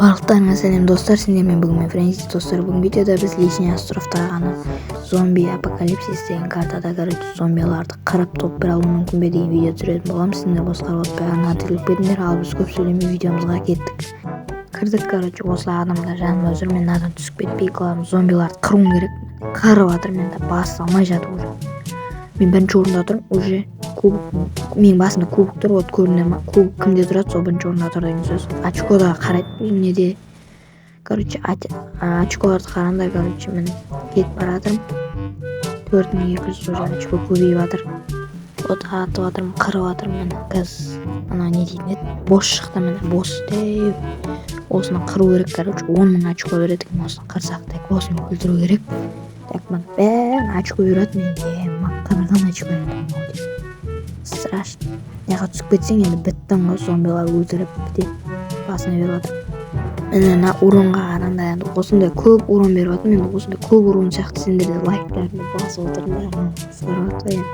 Барлықтарыңа сәлем, достар! Сендермен бүгін мен, Фрэнсис. Достар, бүгінгі видеода біз Лесной островта ғана зомби апокалипсис деген картада, короче, зомбиларды қырып, топ бір алу мүмкін бе деген видео түсіретін боламыз. Сендер босқа бәрін тіркеліп кетіңдер. Ал біз көп сөйлемей, видеомызға кеттік. Кірдік, короче, осылай адамдар жанымда жүр. Мен мынадан түсіп кетпей, главное, зомбиларды қыруым керек. Қырып жатырмын енді, бас алмай жатыр уже. Мен бірінші орында тұрмын уже. Кубок, менің басымда кубок тұр, вот, көрінеді ма? Кубок кімде тұрады, сол бірінші орында тұр деген сөз. Очко да қарайды бұл неде, короче, очколарды қараңдар. Короче, міне, кетіп бара жатырмын, 4200 уже очко көбейіп жатыр. Вот, атып жатырмын, қырып жатырмын. Міне, қазір ана не дейтін еді, босс шықты. Міне, босс дәу, осыны қыру керек. Короче, 10 000 очко береді екен осыны қырсақ. Так, осыны өлтіру керек. Так, міне, бәрін очко беріп жатыр менде. Қырған очко енді мынау страшно. Мына жаққа түсіп кетсең, енді біттің ғой, зомбилар өлтіріп бітеді. Басына беріп жатыр. Міне, мына уронға қараңдар. Енді осындай көп урон беріп жатырмын. Енді осындай көп урон сияқты сендер де лайктарыңды басып отырыңдар. Қысқарып жатыр. Енді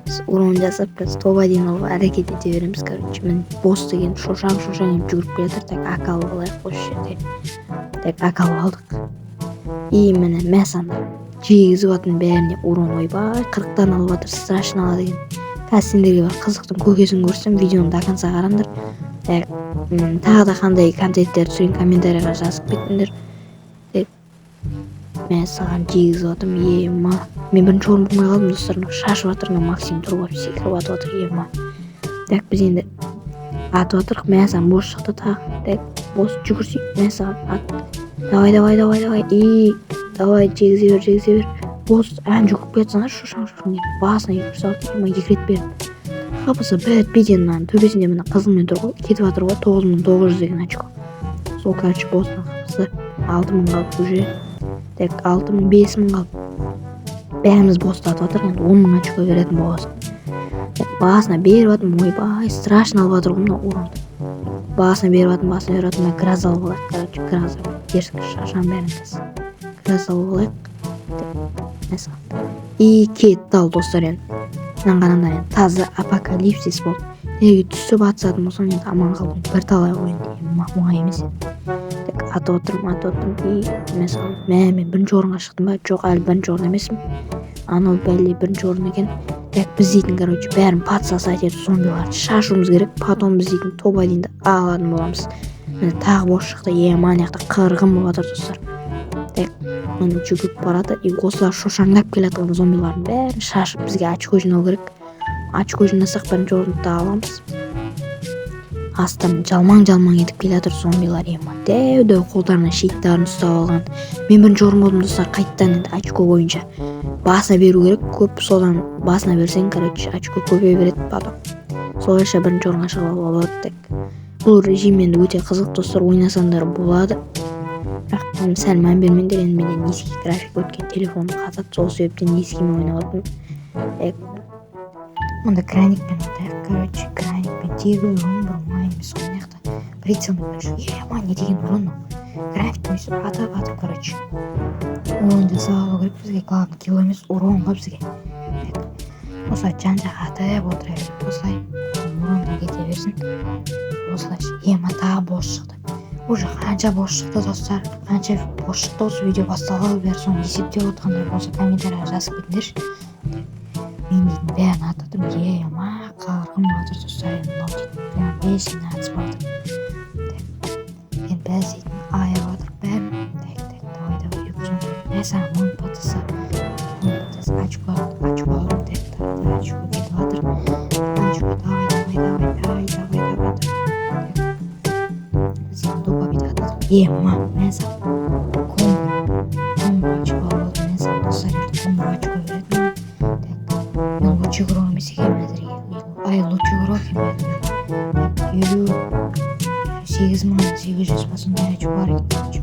біз урон жасап, қазір топ один алуға әрекет ете береміз. Короче, міне, босс деген шошаң шошаң етіп жүгіріп келе жатыр. Так, АК алып алайық осы жерде. Так, АК алып алдық. И міне, мә саған, жегізіп жатырмын бәріне урон. Ойбай, 40-тан алып жатыр, страшно алады екен. Қазір сендерге бір қызықтың көкесін көрсетемін, видеоны до конца қараңдар. Так, тағы да қандай контенттер түсірейін, комментарийға жазып кетіңдер. Так, мә саған, жегізіп жатырмын. Ема, мен бірінші орын болмай қалдым, достар. Мынау шашып жатыр, мынау Максим тұрып алып, секіріп атып жатыр. Ема, так, біз енді атып жатырмық. Мә саған, босс шықты тағы. Так, босс, жүгірсей. Мә саған, ат, давай, давай, давай, давай, и давай, жегізе бер, жегізе бер. Босс ән жүгіріп келе жатсаңдар, шошаң шошаң етіп басына екі салды. Ема, екі рет берді. Хпсы бітпейді енді. Мынаның төбесінде, міне, қызылмен тұр ғой, кетіп жатыр ғой, 9900 деген очко сол. Короче, босстың хпсы 6000 қалды уже. Так, 6000, 5000 қалды. Бәріміз босты атып жатыр. Енді 10 000 очко беретін боласың. Так, басына беріп жатырмын. Ойбай, страшно алып жатыр ғой мынау уронды. Басына беріп жатырмын, басына беріп жатырмын. Мына гроза алып алайық. Короче, гроза дерзкий, шашамын бәрін. Қазір гроза алып алайық. Так, и кетті. Ал, достар, енді мынаны қараңдар. Енді таза апокалипсис болды. Неге түсіп атысатын болсаң, енді аман қалдым бірталай ғой енді. Оңай емес енді. Так, атып отырмын, атып отырмын. И мысалы, мә, мен бірінші орынға шықтым ба? Жоқ, әлі бірінші орын емеспін. Анау бәле бірінші орын екен. Так, біз дейтін, короче, бәрін подсосать етіп, зомбиларды шашуымыз керек. Потом біз дейтін топ одинді алатын боламыз. Міне, тағы босс шықты. Ема, ана жақта қырғын болып жатыр, достар. Так, міне, жүгіріп барады. И осылар шошаңдап келе жатқан зомбилардың бәрін шашып, бізге очко жинау керек. Очко жинасақ, бірінші орынды да аламыз. Астынан жалмаң жалмаң етіп келе жатыр зомбилар. Ема, дәу дәу қолдарына щиттарын ұстап алған. Мен бірінші орын болдым, достар, қайтадан. Енді очко бойынша басына беру керек көп. Содан басына берсең, короче, очко көбейе береді потом. Солайша бірінші орынға шығып алуға болады. Так, бұл режим енді өте қызық, достар, ойнасаңдар болады. Бірақ сәл мән бермеңдер. Енді менде низкий график, өткен телефоным қатады, сол себептен низкиймен ойнап жатырмын. Так, мында краникпен атайық. Короче, краникпен тегі урон бір оңай емес қой. Мына жақта прицелмен бірінші. Ема, не деген урон мынау! Графикпен өйстіп атып атып, короче, урон жасап алу керек бізге. Главный килл емес, урон ғой бізге. Так, осылай жан жаққа атып отыра берейік. Осылай урон да кете берсін осылайша. Ема, тағы босс шықты. Уже қанша босс шықты, достар, қанша босс шықты осы видео басталғалы бері? Соны есептеп отырғандар болса, комментарийға жазып кетіңдерші. Мен дейтін бәрін атып жатырмын. Ема, қырғын жатыр, достар. Енді мынау дейтін прям бешеный атысып жатыр. Енді бәз дейтін айырып жатыр бәрін. Так, так, давай, давай, 214. Мә саған, 1000 птс, 1000 птс. Очко, очко алдым. Так, так, очко кетіп жатыр, очко. Давай, давай, давай, давай, давай, давай. Біз енді добавить атадық. Ема, мә саған, комбо, комбо очко алып алдым. Мә саған, достар, енді комбо очко береді маған. Так, мен лучший игрок емес екенмін әзірге. Ай, лучший игрок екенмін. Так, 58 800 па, сондай очко бар екен. Короче,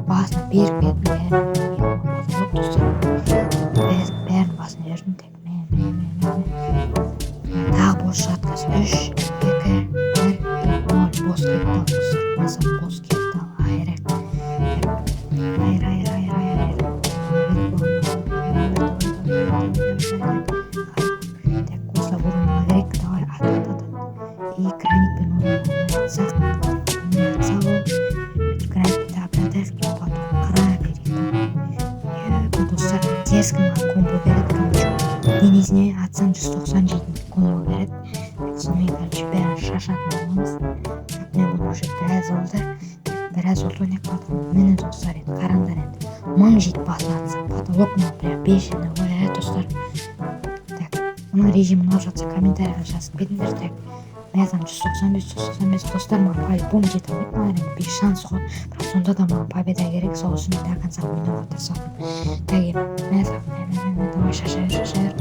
басына беріп кеттім бәрін. Вот, достар, бәрін басына бердім. Так, мә, мә, мә, мә, мә, тағы босс шығады қазір. Үш, екі, бір, ноль. Босс кетті. Ал, достар, мә саған, босс кетті. Ал, айырайық. Айыр, айыр, айыр, айыр, айыр. Давай, давай, давай. Так, осылай урон керек. Давай, ат, ат, ат. И краникпен урон атсақ, атсақ, ол атсаң, 190 жейтін комбо береді. Так, сонымен, короче, бәрін шашатын боламыз. Так, мен бұны уже біраз болды, біраз болды ойнап қалдым. Міне, достар, енді қараңдар, енді 1000 жетіп басын атса, потолок мынау, прям бешеный ғой, ә, достар. Так, мұның режимі ұнап жатса, комментарийға жазып кетіңдер. Так, мә саған, 195, 195, достар, маған по-любому жете алмайды мыналар енді, без шанс қой. Бірақ сонда да маған победа керек, сол үшін до конца ойнауға тырысамын. Так, енді мә саған, мә, мә, мә, мә, давай, шаша бер, шаша бер.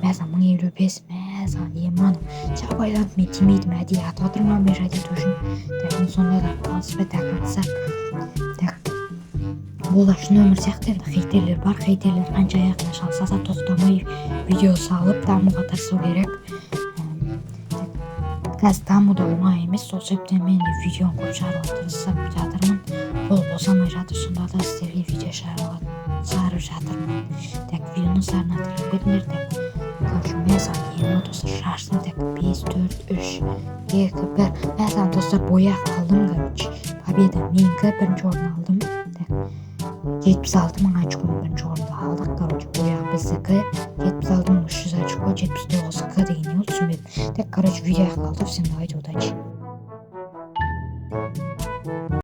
Мә саған, 1055, мә саған, ема, жабайланып мен тимейдім, әдейі атып жатырмын мешать ету үшін. Так, ну сонда да алыспай до конца. Так, бұл да шын өмір сияқты енді, хейтерлер бар. Хейтерлер қанша аяғына шалса да, тоқтамай видео салып дамуға тырысу керек. Так, қазір даму да оңай емес, сол себептен мен де видеоны көп шығаруға тырысып жатырмын. Қол босамай жатыр, сонда да сіздерге видео шығарып жатырмын. Так, видеоның сарына тіркеліп кетіңдер. Так, короче, мә саған, ема, достар, шаштым. Так, бес, төрт, үш, екі, бір, мә саған, достар, бояқ алдым. Короче, победа менікі, бірінші орын алдым. Так, 76 000 очкомен бірінші орынды алдық. Короче, бояқ біздікі, 76 300 очко, 79 к деген не ол, түсінбедім. Так, короче, видео аяқталды. Всем давайте, удачи.